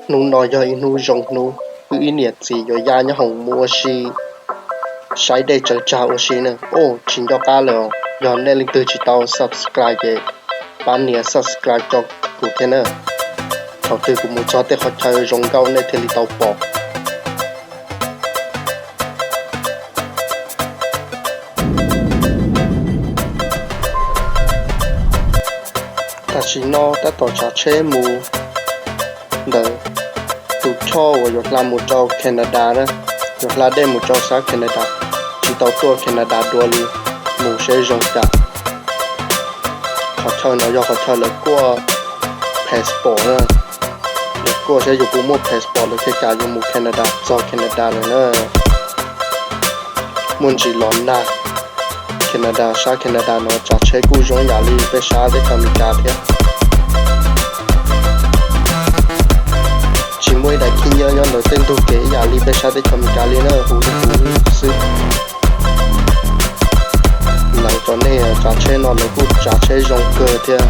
Hnub no yog ib hnub zoo hnub, wb ib niam txiv yuav ya nyob hoom mus ua si, saib dej tsaws tsag ua si na. Os, tsis nco qab lawm, yog nej leej twg tsis tau subscribe ces pab nias subscribe rau kuv thiab na. Thaum twg kuv mus txog tej qhov chaw zoo nkauj nej thiaj li tau pom. Tam sim no tab tom tsav tsheb mus ntawm tus choj uas yuav hla mus rau Canada na, yuav hla dej mus rau sab Canada, tsis tau tuaj Canada dua li, mus seb zoo cas. Qhov chaw no yog qhov chaw lawv kuaj passport na, lawv kuaj saib yus puas muaj passport lawv thiaj kam yus mus Canada, txog Canada lawm na. Muaj ntsis los nag. Canada, sab Canada no tsav tsheb kuj zoo yam li peb sab teb chaws Amelikas thiab. Tsis muaj ib daim khib nyiab nyob ntawm tej ntug kev ib yam li peb sab teb chaws Amelikas li na, huv li huv xwb. Lawv cov neeg tsav tsheb no lawv kuj tsav tsheb zoo kawg thiab.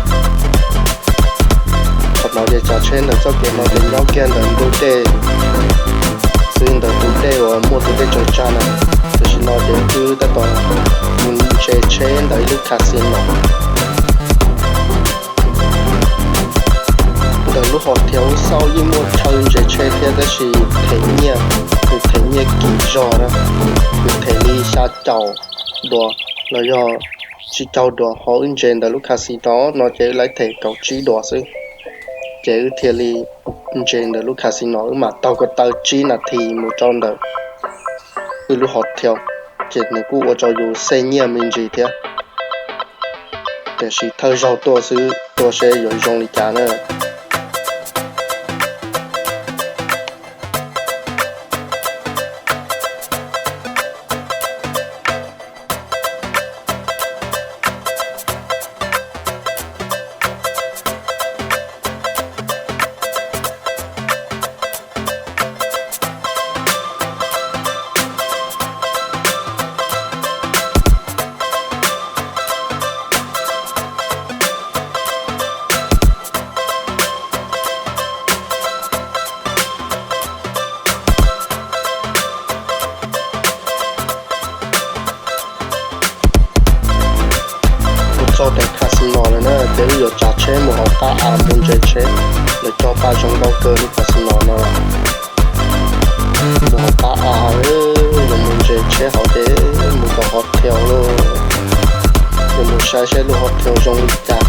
Qhov no ces tsav tsheb ntawm txoj kev no ces nyob kiag ntawm ntug dej xwb, ntawm tus dej uas muaj tus dej tsaws tsag na. Tam sim no ces wb tab tom mus ntses tsheb ntawm ib lub casino. Ntawm lub hos thiav ub xauj yeej muaj chaw ntses tsheb thiab tab sis them nyiaj, kuv them nyiaj kim zog na, kuv them li xya caum duas los yog tsib caug duas, ho wb ntses ntawm lub casino no ces wb laib them kaum tsib duas xwb. Ces wb thiaj li ntses ntawm lub casino, wb mam taug ko taw tsib nas this mus rau ntawm wb lub hos thiav, ces nws kuj ua rau yus xej nyiaj me ntsis thiab. Tiam sis thawj zaug tuaj xwb, tuaj seb yuav zoo li cas na. Mus txog rau casino lawm na, ces wb yuav tsav tsheb mus hauv qab av mus ntses tsheb. Lawv cog paj zoo nkauj kawg lub casino no. Mus hauv qab av, yuav mus ntses tsheb hauv ces mus tom hos thiav lauj. Yuav mus saib saib lub hos thiav zoo li cas.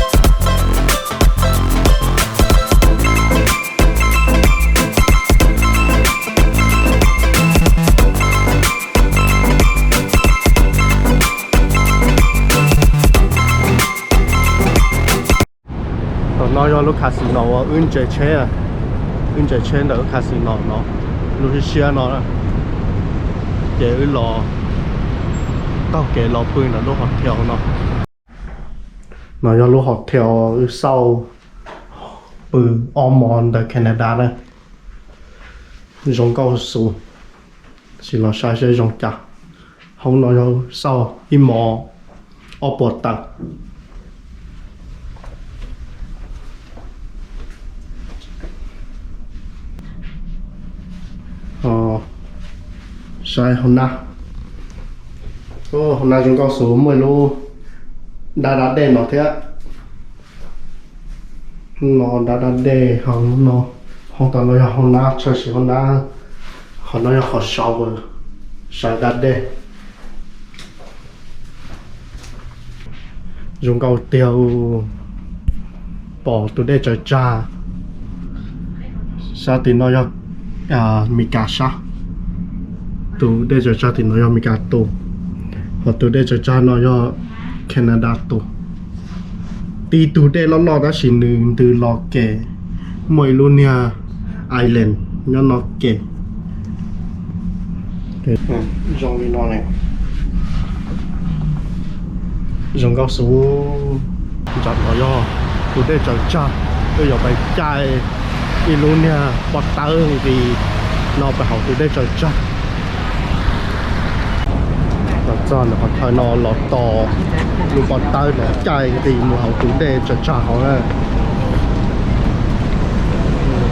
Tam no yog lub casino uas wb ntses tsheb, wb ntses tsheb ntawm lub casino no, lub siab siab no, ces wb los taug kev los pw ntawm lub hos thiav no. No yog lub hos thiav wb xauj pw ob hmos ntawm Canada na, zoo nkauj xwb. Sim los saib saib zoo cas. Hauv no yog xauj ib hmos ob puas tawm. Saib hauv na, hauv na zoo nkauj xwb, muaj ib lub dab dab dej no thiab. No dab dab dej, hauv no, hauv tod no yog hauv na, tshwm sim hauv na, qhov no yog qhov shower, saib dab dej. Zoo nkauj tiag, pom tus dej tsaws tsag. Sab tim no yog Meskas sab, tus dej tsaws tsag tim no yog Meskas tus, ho tus dej tsaws tsag no yog Canada tus. Tib tug dej loj loj tab sis nws ntws los kem, muaj ib lub niag island nyob no kem. Zoo li no ne. Zoo nkauj xwb. Nram no yog tus dej tsaws tsag, wb yuav pais caij ib lub niag pob tawb nqis no pais hauv tus dej tsaws tsag. Los txog ntawm qhov chaw no los tos lub pob tawb no caij nqis mus hauv tus dej tsaws tsag hauv na.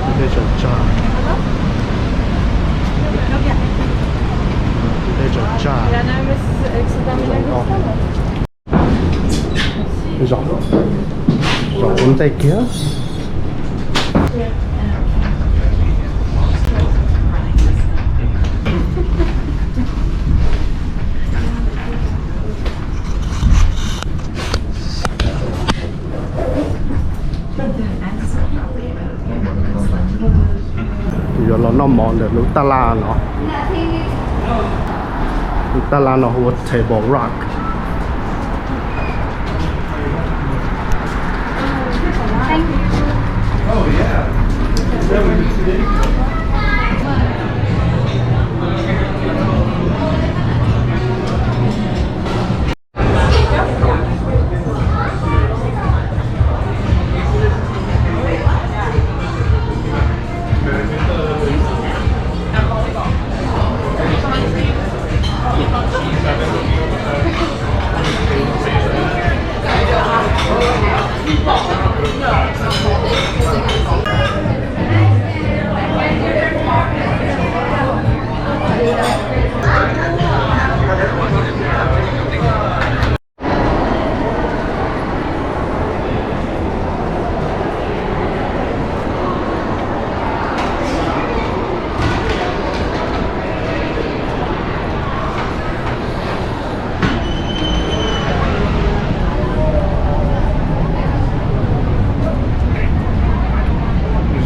Tus dej tsaws tsag. Thank you. Yuav los noj mov ntawm lub tab laj no. Lub tab laj no hu ua Table Rock.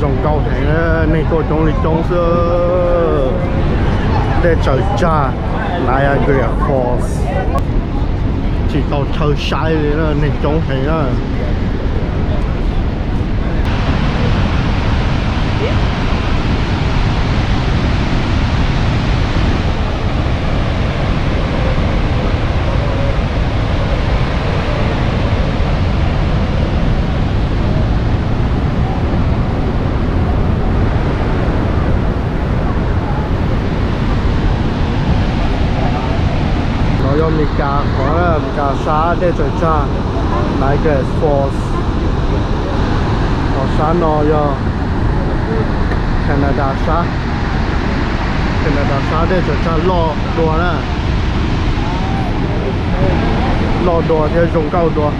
Zoo nkauj heev, neeg tuaj coob li coob xwb. Dej tsaws tsag, Niagara Falls. Tsis tau chaw saib li na, neeg coob heev na. No yog Mes Kas qhov, Mes Kas sab dej tsaws tsag Niagara Falls. Qhov sab no yog Canada sab, Canada sab dej tsaws tsag loj dua na. Loj dua thiab zoo nkauj dua.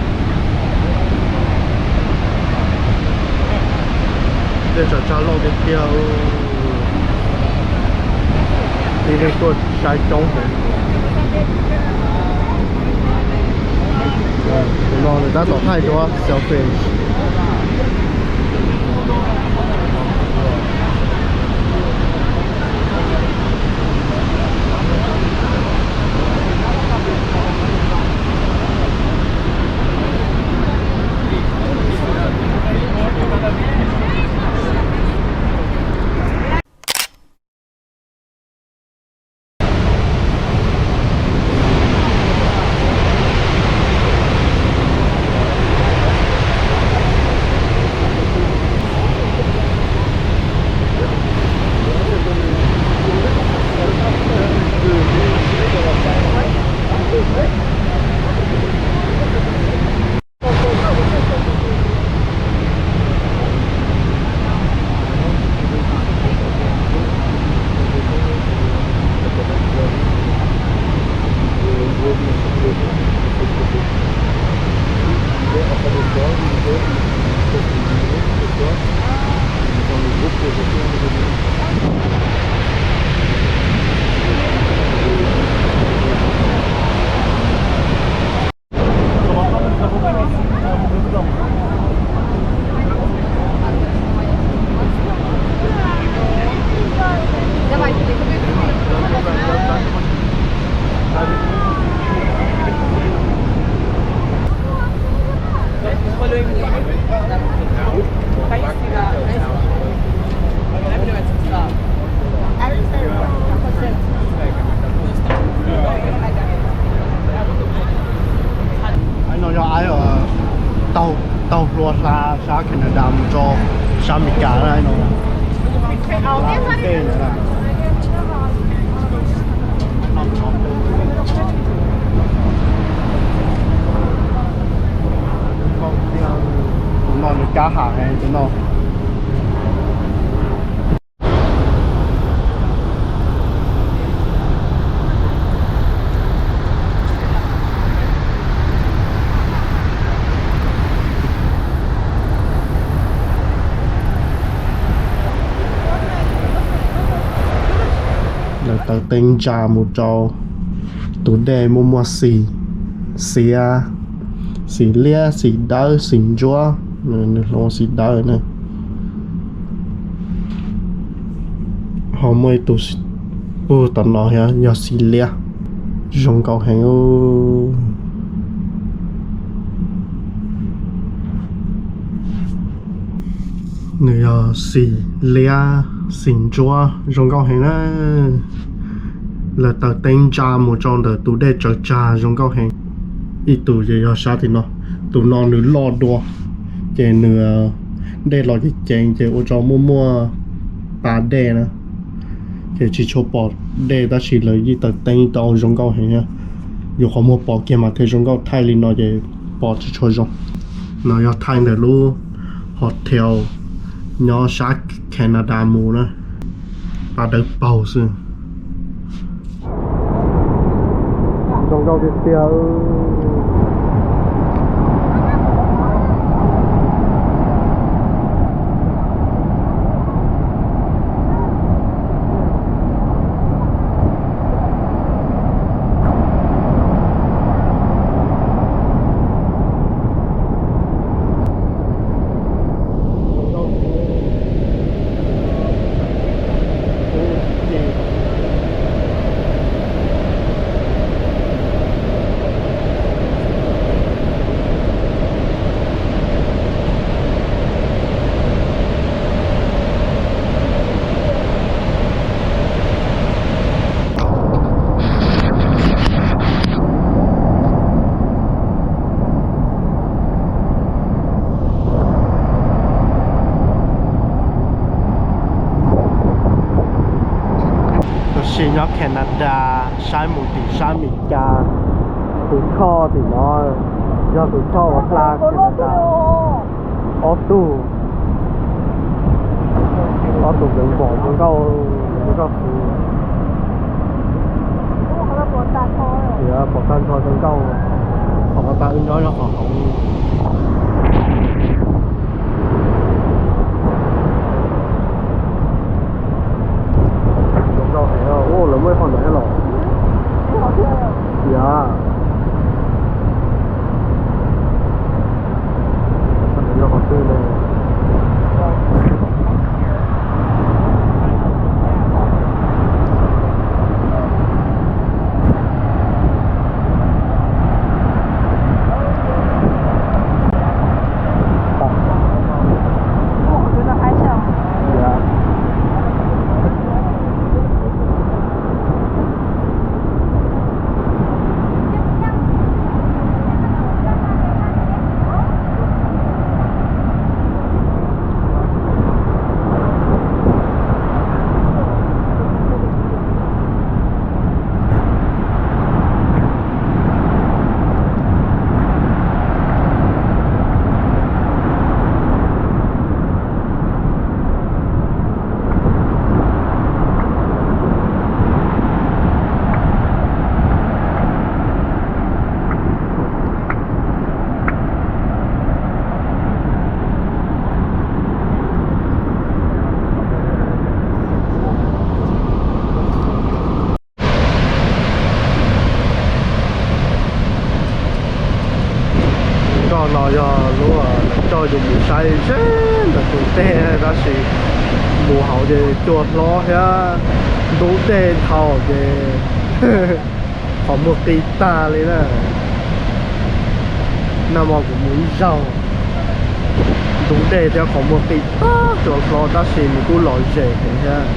Dej tsaws tsag loj tiag tiag. Tib neeg tuaj saib coob heev. Tus no nws tab tom thaij dua selfie. Aib no yog aib taug, taug hlua hla sab Canada mus rau sab Amelikas na no. Tus no nws kab ham heev tus no. Taws teeb ntsa mus rau tus dej muaj muaj xis, xiav, xis liab, xis dawb, xis ntsuab, nws hloov xis dawb na. Ho muaj ib tug puag tom no yog xis liab, zoo nkauj heev. Nws yog xis liab, xis ntsuab zoo nkauj heev na. Lawv taws teeb ntsa mus rau ntawm tus dej tsaws tsag zoo nkauj heev. Ib tug ces yog sab tim no, tus no nws loj dua, ces nws dej los ceev ceev ces ua rau muaj muaj pas dej na, ces tsis tshua pom dej tab sis lawv yeej taws teeb tau zoo nkauj heev. Yus qhov muag pom kiag mas thiaj zoo nkauj, thaij li no ces pom tsis tshua zoo. No yog thaij ntawm lub hotel nyob sab Canada mus na, pas dawb paug xwb. Zoo nkauj tiag tiag. Tam sim nyob Canada, saib mus tim sab Amelikas, tus choj tim no yog tus choj uas hla Canada. Ob tug, ob tug npom zoo nkauj, zoo nkauj heev. Pom tag nrho zoo nkauj, qhov tas wb nyob yog qhov hauv. Zoo nkauj heev. Ua, lawv muaj ib qho ntawd thiab los? Yog. Yog qhov twg ne? Nkoj no yog lub coj yus mus saib ze ntawm tus dej tab sis mus hauv ces cua hlob thiab ntub dej dhau ces qhov muag qi tag li na. Nag hmo kuv mus ib zaug, ntub dej thiab qhov muag qi tag, cua hlob tab sis nws kuj lom zem heev thiab.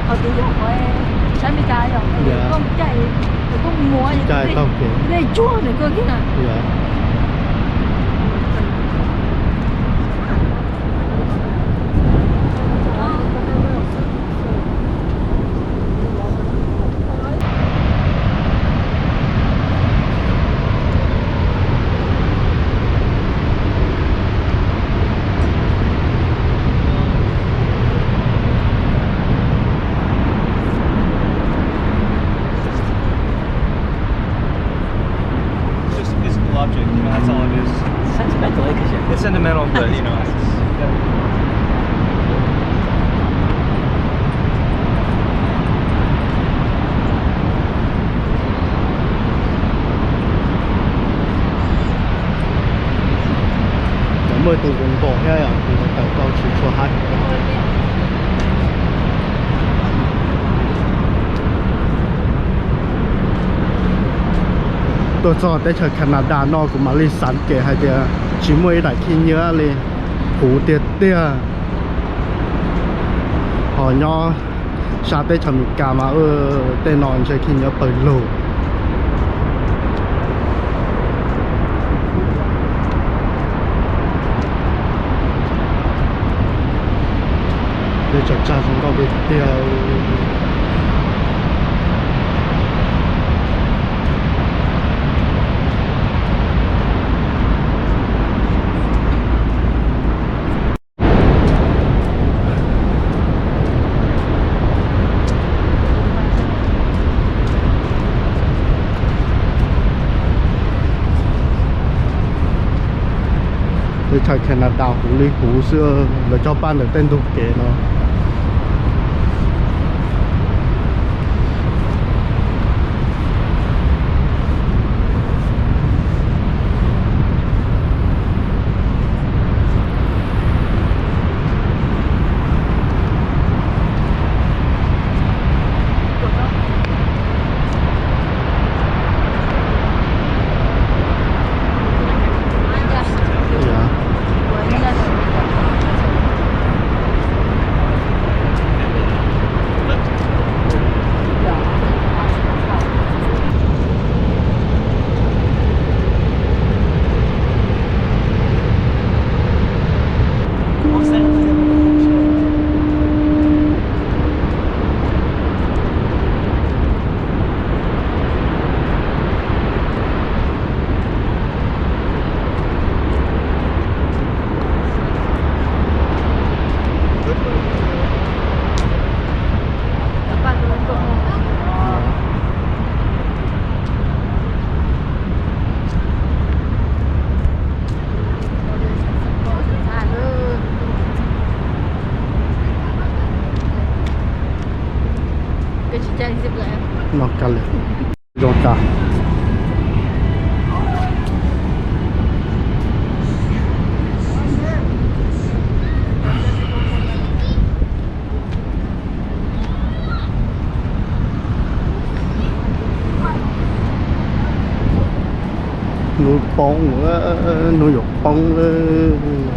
Ho tus yog qhov sab Amelikas yog koj caij, koj mus, caij taug kev, dej tsuag nws koj kiag na. Sentimental, I guess. It's sentimental, but you know. Muaj tus zoo nkauj thiab yom, tus tawm tau tsis tshua hais. Tuaj txog teb chaws Canada no kuv mam li xav kev hais tias tsis muaj ib daim khib nyiab li, huv tiag tiag. Ho nyob sab teb chaws Amelikas mas tej no ntshe khib nyiab pawg lug. Teb chaws tsag zoo nkauj tiag tiag. Teb chaws Canada huv li huv xwb, lawv cog paj ntawm tej ntug kev no. Noj kab li. Zoo tas. Hnub poob, hnub yuav poob lawm.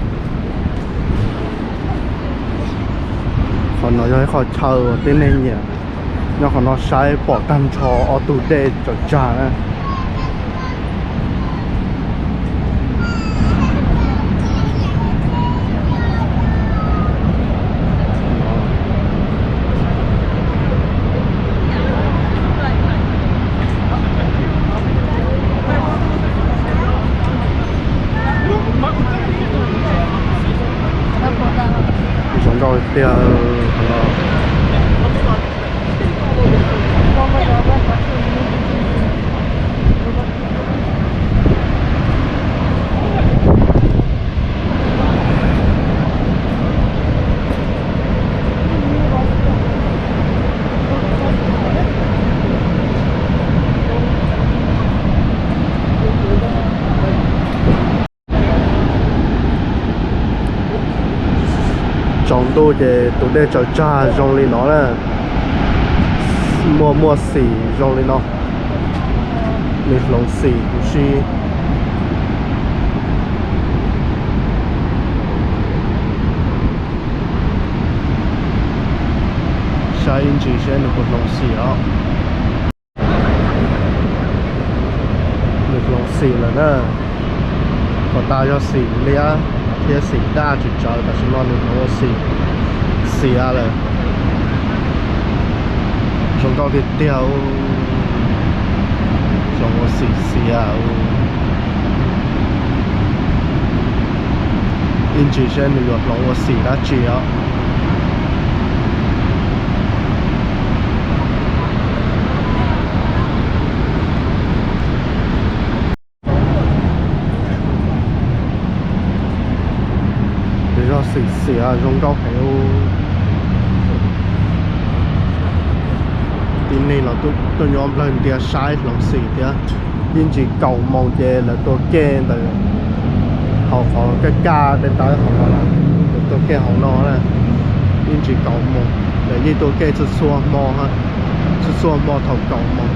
Qhov no yog ib qho chaw uas tib neeg nyiam nyob qhov no saib pom tag nrho ob tug dej tsaws tsag na. Zoo nkauj tiag. Tsaus ntuj ces tus dej tsaws tsag zoo li no na. Muaj muaj xim zoo li no. Nws hloov xim huv si. Saib ib ntsis seb nws puas hloov xim os. Nws hloov xim lawm na. Puas tas yog xim liab thiab xim daj tsis tsawv, tam sim no nws hloov ua xim xiav lawm. Zoo nkauj tiag tiag. Hloov ua xim xiav. Ib ntsis seb nws yuav hloov ua xim dab tsi os. Xiam zoo nkauj heev. Tib neeg los tuaj nyob nplawg ntias saib hloov xim thiab. Yeej tsis kaum moos ces lawv tua kej ntawm hauv qhov kaj kaj tawv tawv hauv no, lawv tua kej hauv no na. Yeej tsis kaum moos, lawv yeej tua kej txhua txhua hmo, txhua txhua hmo thaum kaum moos.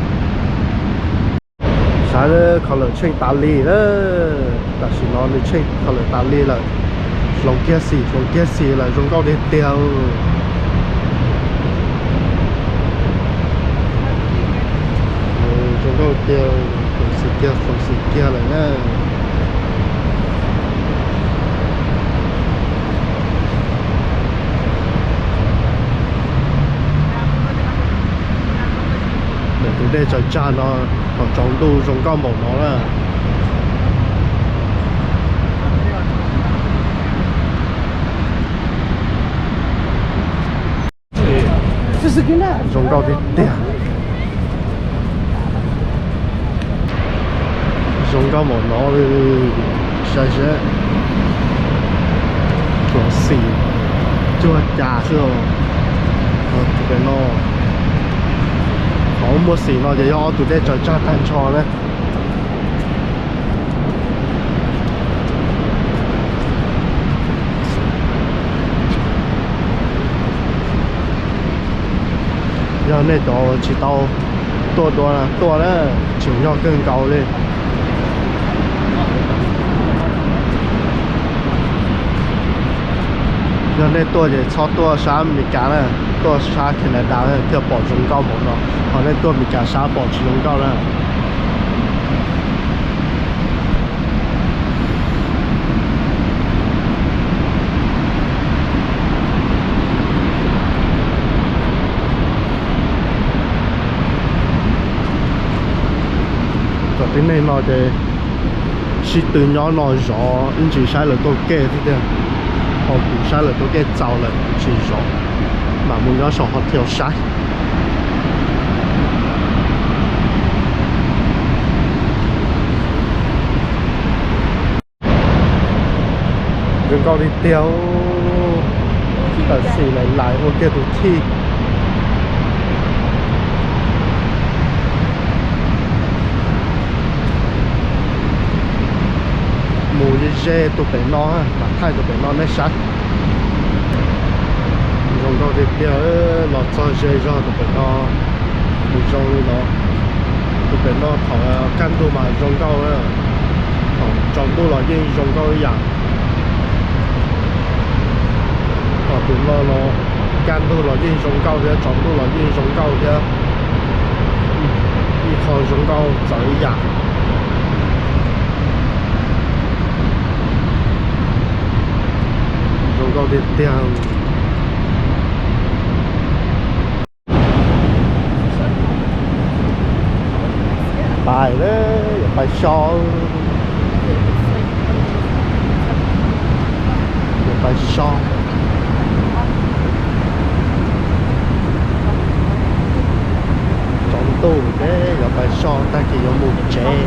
Saib kho lawm tsheej tas li lawm, tam sim no nws tsheej kho lawm tas li lawm. Hloov kiag xim, hloov kiag xim lawm, zoo nkauj tiag tiag. Zoo nkauj tiag, hloov xim kiag, hloov xim kiag lawm na. Ntawm tus dej tsaws tsag no thaum tsaus ntuj zoo nkauj npaum no na. Zoo nkauj tiag tiag. Zoo nkauj npaum no, saib seb. Hloov xim cuag cas xwb os. Tus pem no, qhov muaj xim no ces yog ob tug dej tsaws tsag tag nrho na. Yog nej cov tsis tau tuaj dua tuaj na, tseem yog kawg nkaus li. Yog nej tuaj ces txhob tuaj sab Amelikas na, tuaj sab Canada na thiaj pom zoo nkauj npaum no, ho nej tuaj Amelikas sab pom tsis zoo nkauj na. Cov tib neeg no ces sib tw nyob no zov ib ntsis saib lawv tuaj kej xwb tiag, ho kuv saib lawv tuaj kej txaus lawm kuv tsis zov, mam mus nyob saum hos thiaus saib. Zoo nkauj tiag tiag, tawm xim lais lais ua kiag tus thij. Mus ze ze tus pem no, mam thaij tus pem no nej saib. Zoo nkauj tiag tiag, los txog ze zog tus pem no, mus zoo li no. Tus pem no thaum kaj ntug mas zoo nkauj, thaum tsaus ntuj los yeej zoo nkauj ib yam. Ho tus no los kaj ntug los yeej zoo nkauj thiab, tsaus ntuj los yeej zoo nkauj thiab, ib qho zoo nkauj txawv ib yam. Zoo nkauj tiag tiag. Pais lawm, yuav pais so, yuav pais so. Tsaus ntuj thiab, yuav pais so tag kis yuav mus tsev.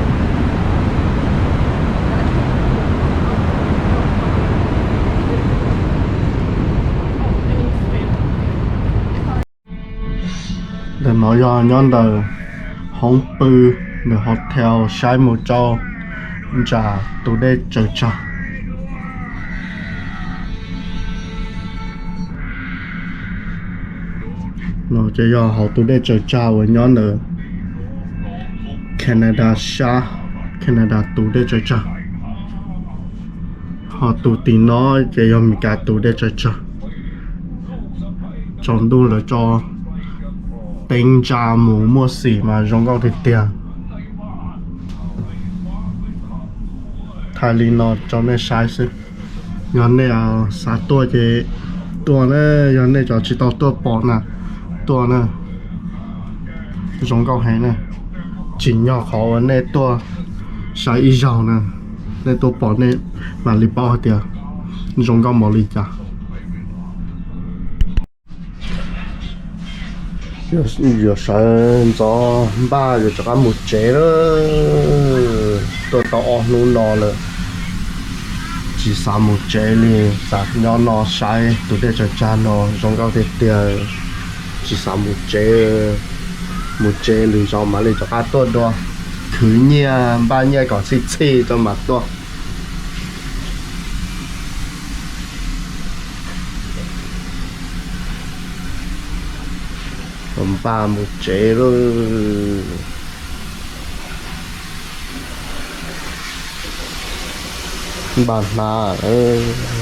Ntawm no yog nyob ntawm hoob pw, ntawm hotel saib mus rau nram tus dej tsaws tsag. No ces yog hauv tus dej tsaws tsag uas nyob ntawm Canada sab, Canada tus dej tsaws tsag. Ho tus tim no ces yog Meskas tus dej tsaws tsag. Tsaus ntuj lawv tso teeb ntsa mus muaj xim mas zoo nkauj tiag tiag. Thaij li no rau nej saib xwb. Yog nej xav tuaj ces tuaj na, yog nej cov tsis tau tuaj pom na, tuaj na. Zoo nkauj heev na. Tsim nyog qhov uas nej tuaj saib ib zaug na, nej tuaj pom nej mam li paub hais tias zoo nkauj npaum li cas. Yuav sawv ntxov npaj yuav rov qab mus tsev lawm. Tuaj tau ob hnub no lawm, tsis Tsis xav mus tsev li, xav nyob no saib tus dej tsag tsag no zoo nkauj tiag tiag. Tsis xav mus tsev, mus tsev lwm zaus mam li rov qab tuaj dua, khwv nyiaj npaj nyiaj kom txhij txhij rau mam tuaj. Npaj mus tsev lauj. Npaj hnav lawm.